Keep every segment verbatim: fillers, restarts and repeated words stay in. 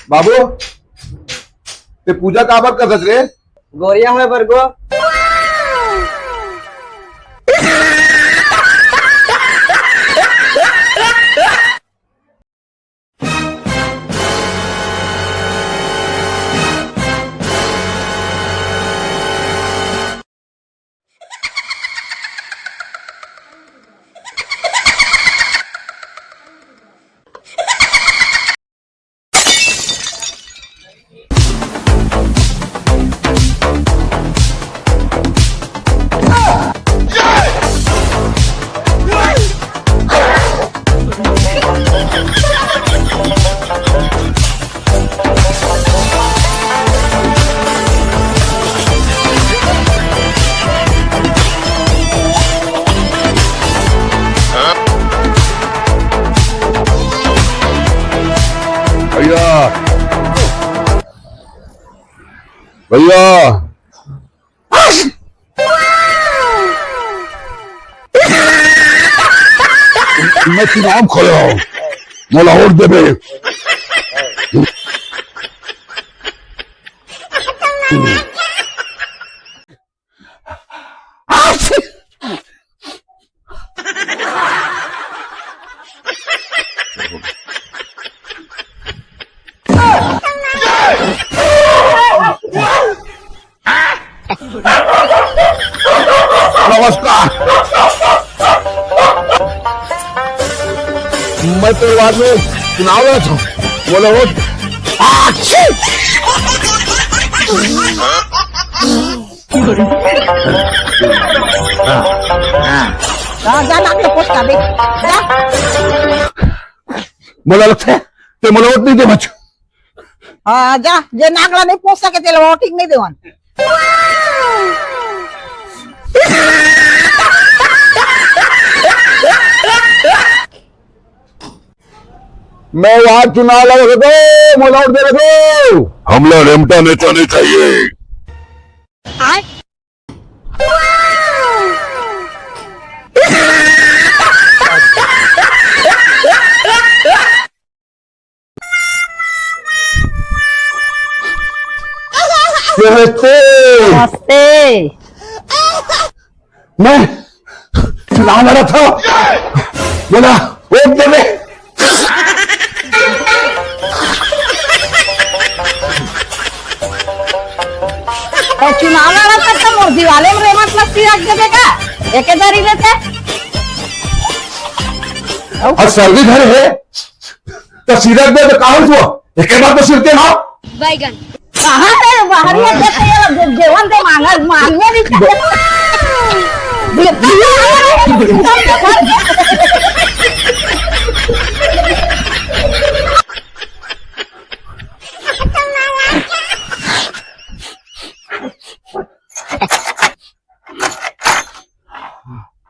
बाबू, ते पूजा काबर करत रे? गोरिया होय बर गो। भैया, भैया, मैं चुनाव खड़े हूँ, मोला वोट देबे। नमस्कार। मैं तो बाद में चुनाव लड़ा था, बोले वो। आच्छी! जा, जा, नाक तो पोछ का बे। जा। मोला लगथे, ते मोला वोट नहीं दे बच। हाँ, जा, जे नाक ला नहीं पोछ सके, तेला वोटिंग नहीं देवन। मैं वहां चुनाव लड़ रहे थे, मोला वोट दे रहे थे। हमला रेमटा नेता नहीं चाहिए। नमस्ते। नमस्ते। मैं चुनाव लड़ा था, बोला वोट देवे। अउ चुनाव लड़ा था तो मोर दिवाले में रेमट मस्ती रख देबे का? एके दरी लेते। अउ सर्दी घर है, तो सीधा दे तो कहाँ हुआ? एके बार तो सिरते ना। बैगन। कहाँ है बाहर में देते हैं, जे-, जेवन दे मांगल, मांगे भी चाहिए।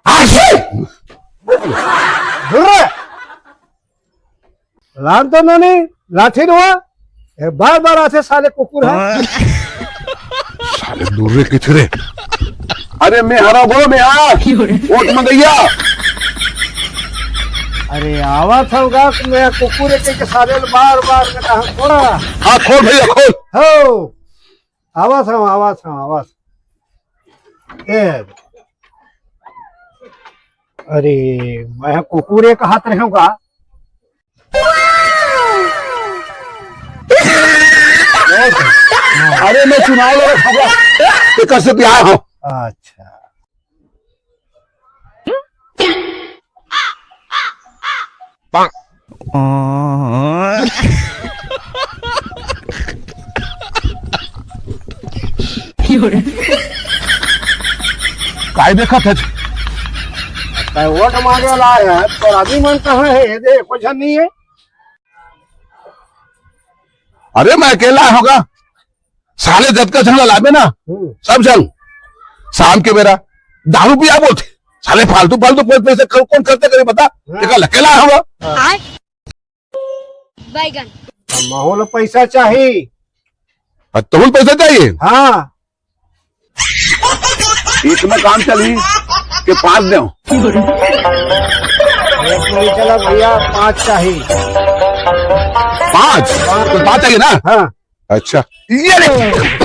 आशी! लान तो नोनी, लाठी नोहा। ए, बार बार आथे साले कुकुर है। साले दूर रे किथे रे। अरे मैं हरा गो, मैं आ। वोट मंगैया। अरे आवा था गा, मैं कुकुर के, के साले बार बार में कहा खोला। हाँ, खोल भैया, खोल। हो। आवा था, आवा था, आवा था। ए। अरे, मैं कुकुर के हाथ रहूंगा। अरे, मैं चुनाव लड़ा था, एकर से बिहार हो। अच्छा। काय देखत है? काय वोट मांगे ला है, पर आदमी मन कहाँ है? ये दे, कोई झन नहीं है। अरे, मैं अकेला होगा। साले जतका झन ला लाबे ना, हम्म। सब झन शाम के बेरा दारू पिया बोलथे। साले फालतू, फालतू कोई पैसे खर-, कौन खर्चा करे बता? हाँ। एकर अकेला होगा। हाँ। बैगन। अब महू ल पैसा चाही। अब तहू ल पैसा चाहिए? हाँ। इतना काम चली के पाँच देव। एक नहीं चला भैया, पाँच चाही। पांच? तो पांच आ गए ना? हाँ। अच्छा, ये ले।